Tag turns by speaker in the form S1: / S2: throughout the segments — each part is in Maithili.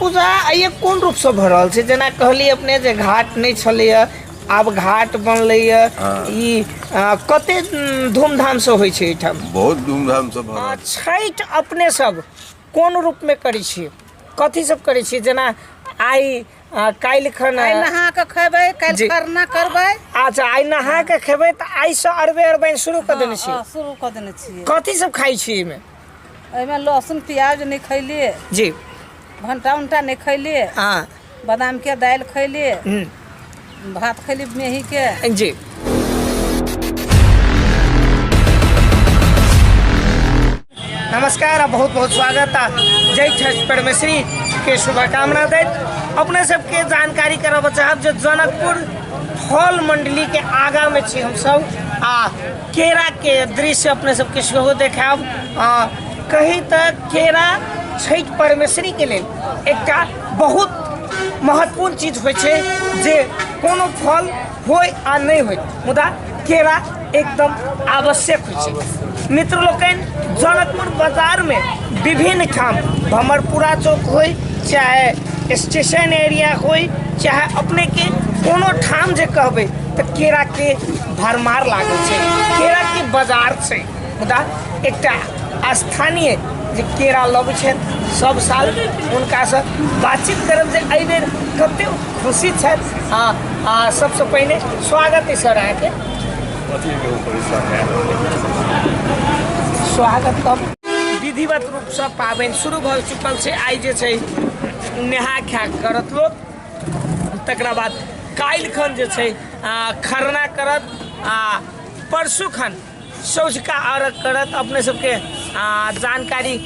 S1: पूजा आइए कोन रूपसँ भऽ रहल छै? जेना कहली अपने जे घाट नहि छलैए, आब घाट बनलैए। ई कते धूमधामसँ होइ छै एहिठाम?
S2: बहुत धूमधामसँ भऽ रहल।
S1: छठि अपने सब कोन रूपमे करै छियै, कथी सब करै छियै? जेना आइ काल्हि खन
S3: आइ नहा कऽ खेबै, काल्हि खरना करबै।
S1: अच्छा, आइ नहा कऽ खेबै, तऽ आइसँ अरबे अरबाइन शुरू कऽ देने छियै?
S3: हँ, शुरू कऽ देने छियै।
S1: कथी सब खाइ छियै एहिमे?
S3: एहिमे लहसुन प्याज नहि खैलियै भण्टा उन्टा नहि खैलियै, बादामके दालि खैलियै, भात खैली मेहीके।
S1: नमस्कार आ बहुत बहुत स्वागत आ जय छठ परमेश्वरी के शुभकामना दैत अपने सबके जानकारी करब चाहब जे जनकपुर फल मंडली के आगा में छी हमसब आ केरा के दृश्य अपने सबके सेहो देखायब। आ कही तऽ केरा छठि परमेश्वरी के लेल एकटा बहुत महत्वपूर्ण चीज होइ छै जे कोनो फल होय आ नहि होय, मुदा केरा एकदम आवश्यक होइ छै। मित्र लोकनि, जनकपुर बाजारमे विभिन्न ठाम भमरपुरा चौक होय, चाहे स्टेशन एरिया होय, चाहे अपनेके कोनो ठाम जे कहबै तऽ केराके भरमार लागल छै, केराके बाजार छै। मुदा एकटा स्थानीय जे केरा लबै छथि सब साल, हुनकासँ बातचीत करब जे एहिबेर कतेक खुशी छथि। आ सबसँ पहिने स्वागत है सर अहाँके। स्वागत। तब विधिवत रूपसँ पाबनि शुरू भऽ चुकल छै। आइ जे छै नहा खा करत लोक, तकरा बाद काल्हि खन जे छै खरना करत आ परसू खन सौझका अर्घ करत। अपने सबके जानकारी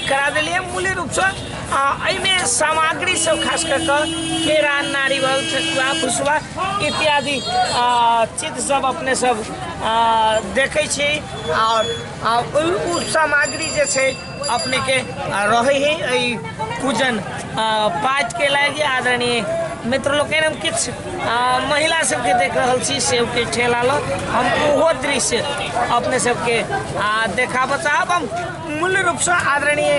S1: करा देलियै। मूल्य रूपसँ एहिमे सामग्री सब खास कऽ कऽ केरा, नारियल, ठेकुआ, भुसबा इत्यादि चीज सब अपने सब देखै छी आओर ओ सामग्री जे छै अपनेके रहै है एहि पूजन पाठके लागि। आदरणीय मित्र लोकनि, हम किछु महिला सबके देख रहल छी सेवके ठेला लग। हम ओहो दृश्य अपने सबके देखाबऽ चाहब। हम मूल रूपसँ आदरणीय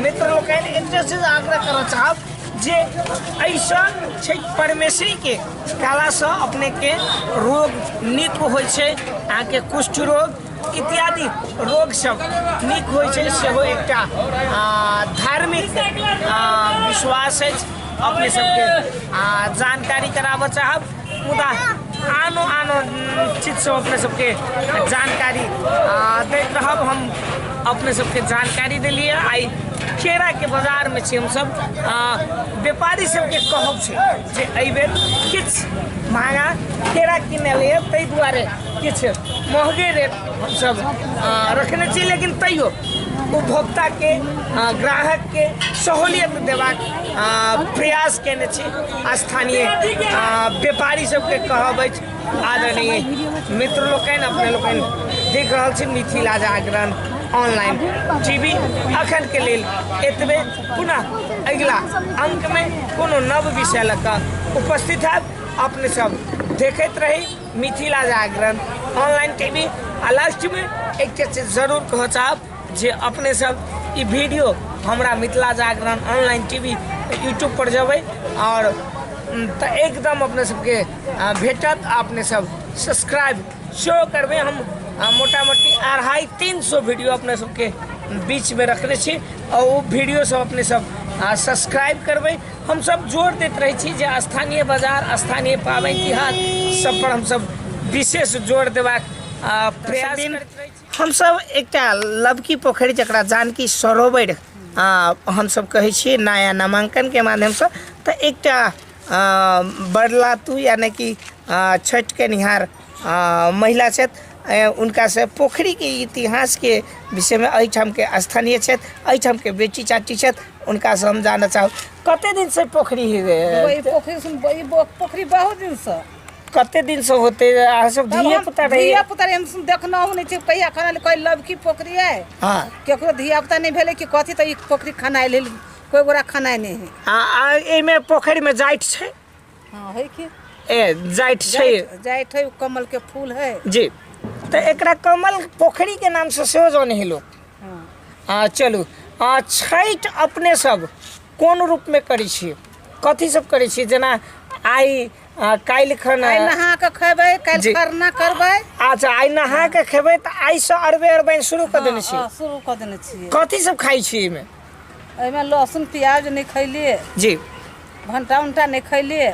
S1: मित्र लोकनि एकटा चीज आग्रह करऽ चाहब जे एहिसँ छठि परमेश्वरीके कलासँ अपनेके रोग नीक होइ छै, अहाँके कुष्ठ रोग इत्यादि रोग सब नीक होइ छै, सेहो एकटा धार्मिक विश्वास अछि। अपने सबके जानकारी कराबऽ चाहब, मुदा आनो आनो चीज सब अपने सबके जानकारी दैत रहब। हम अपने सबके जानकारी देलियै। आइ केराके बाजारमे छी हमसब। व्यापारी सबके कहब छै जे एहिबेर किछु महगा केरा किनलियै, ताहि दुआरे किछु महगे रेट हमसब रखने छी, लेकिन तैयो उपभोक्ताके ग्राहकके सहूलियत देबाक प्रयास केने छी। स्थानीय व्यापारी सबके कहब अछि। आदरणीय मित्र लोकनि, अपने लोकनि देख रहल छी मिथिला जागरण ऑनलाइन टीवी। अखन के लेल एतबे, पुनः अगिला अंकमे कोनो नव विषय लऽ कऽ उपस्थित हैब। अपने सब देखैत रही मिथिला जागरण ऑनलाइन टीवी। आ लास्टमे एकटा चीज जरूर कहऽ चाहब जे अपने सब ई वीडियो हमरा मिथिला जागरण ऑनलाइन टीवी यूट्यूब पर जेबै आओर तऽ एकदम अपने सबके भेटत। अपने सब सब्सक्राइब सेहो करबै। हम मोटा मोटी 250-300 वीडियो अपने सबके बीचमे रखने छी आओर ओ वीडियो सब अपने सब सब्सक्राइब करबै। हमसब जोर दैत रहै छी जे स्थानीय बाजार, स्थानीय पाबनि तिहार सब पर हमसब विशेष जोर देबाक प्रयास करैत रहै छी। हमसब एकटा लबकी पोखरि, जकरा जानकी सरोवर हमसब कहै छियै नया नामाङ्कनके माध्यमसँ, तऽ एकटा बरलातू यानि कि छठि केनिहार महिला छथि, हुनकासँ पोखरिके इतिहासके विषयमे एहिठामके स्थानीय छथि, एहिठामके बेटी चाटी छथि, हुनकासँ हम जानऽ चाहब कते दिनसँ पोखरि?
S3: ई पोखरि सुन, ई पोखरि बहुत दिनसँ।
S1: कते दिनसँ होते? अहाँ सब धिया पुता रही?
S3: धिया पुता रही, हम देखनहु नहि छी कहिया खनायल। कोई लबकी पोखरि है, केकरो धिया पुता नहि भेलै कि कथी, तऽ ई पोखरि खनायल है, कोई गोरा खनाइ नहि है।
S1: आ एहिमे पोखरिमे जाइत छै?
S3: हाँ, है कि
S1: ए जाइत छै,
S3: जाइत है, कमल के फूल है
S1: जी। तऽ एकरा कमल पोखरि के नाम से सेहो जानै है लोक। चलू, छठि अपने सब कोन रूपमे करै छियै, कथी सब करै छियै? जेना आइ काल्हि खन
S3: आइ नहा के खेबै, काल्हि खरना करबै।
S1: अच्छा, आइ नहा के खेबै तऽ आइसँ अरबे अरबाइन शुरू कऽ देने छियै?
S3: हँ, शुरू कऽ देने छियै।
S1: कथी सब खाइ छियै एहिमे?
S3: एहिमे लहसुन प्याज नहि खैलियै
S1: जी,
S3: भण्टा उन्टा नहि खैलियै,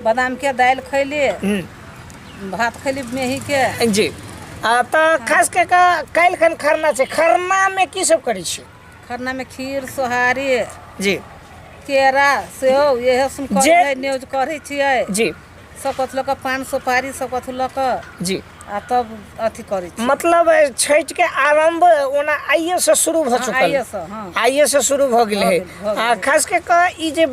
S3: बादामके दालि खैलियै, भात खैली मेहीके
S1: जी। तऽ खास कऽ कऽ काल्हि खन खरना छै, खरनामे की सब करै छियै?
S3: खरनामे खीर सोहारी
S1: जी,
S3: केरा सेहो इएह सब करै, न्यूज करै छियै
S1: जी।
S3: सब कथु लऽ कऽ, पान सुपारी सब कथु लऽ कऽ
S1: जी,
S3: आ तब अथी करै छी।
S1: मतलब छठि के आरम्भ ओना आइए से शुरू भऽ चुकल?
S3: आइए से, हँ,
S1: आइए से शुरू भऽ गेल है। आ खास कऽ कऽ ई जे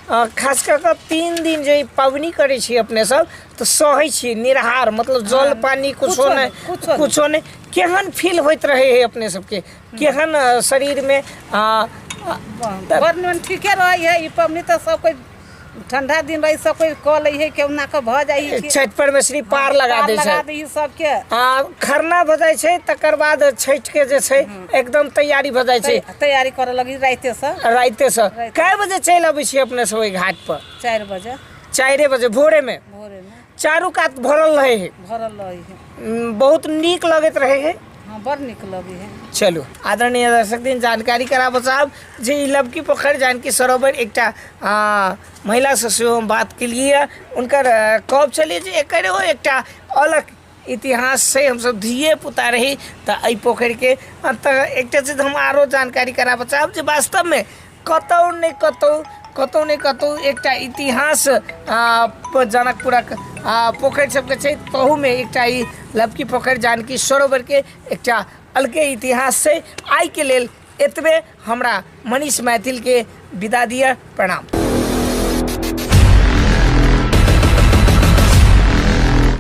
S1: खास कऽ कऽ 3 दिन जे ई पबनी करै छी अपने सब, तऽ सहै छी निराहार, मतलब जल पानी कुछो नहि? कुछो नहि। केहन फील होइत रहै है अपने सबके? केहन शरीरमे?
S3: बड़ निमन, ठीके रहै है। ई पबनी तऽ सब कोइ ठंडा दिन रही सब कोइ कऽ लै है, केहुना कऽ भऽ जाइ है।
S1: छठि परमेश्वरी पार लगा दै छै,
S3: लगा दै सबके।
S1: आ खरना भऽ जाइ छै, तकर बाद छठि के जे छै एकदम तैयारी भऽ जाइ छै।
S3: तैयारी करऽ लगी राइते से।
S1: राइते से। कए बजे चलि अबै छी अपने सब ओहि घाट पर?
S3: 4 बजे।
S1: 4 बजे भोरे में?
S3: भोरे में।
S1: चारू कात भरल रहे है?
S3: भरल रहे है।
S1: बहुत नीक लगैत रहे है?
S3: हाँ, बड़ नीक लगे है।
S1: चलू आदरणीय दर्शक दिन, जानकारी कराबऽ चाहब जे ई लबकी पोखरि जानकी सरोवर एकटा महिला से सेहो हम बात केलिए, हुनकर कहब छलियै जे एकरो एकटा अलग इतिहास छै। हमसब धिये पुता रही तऽ एहि पोखरिके। तऽ एकटा चीज हम आरो जानकारी कराबऽ चाहब जे वास्तवमे कतहु ने कतहु, कतहु ने कतहु एकटा इतिहास जनकपुरक पोखरि सबके छै, तहूमे एकटा ई लबकी पोखरि जानकी सरोवरके एकटा अलगे इतिहास छै। आइके लेल एतबे, हमरा मनीष मैथिलके विदा दिअ, प्रणाम।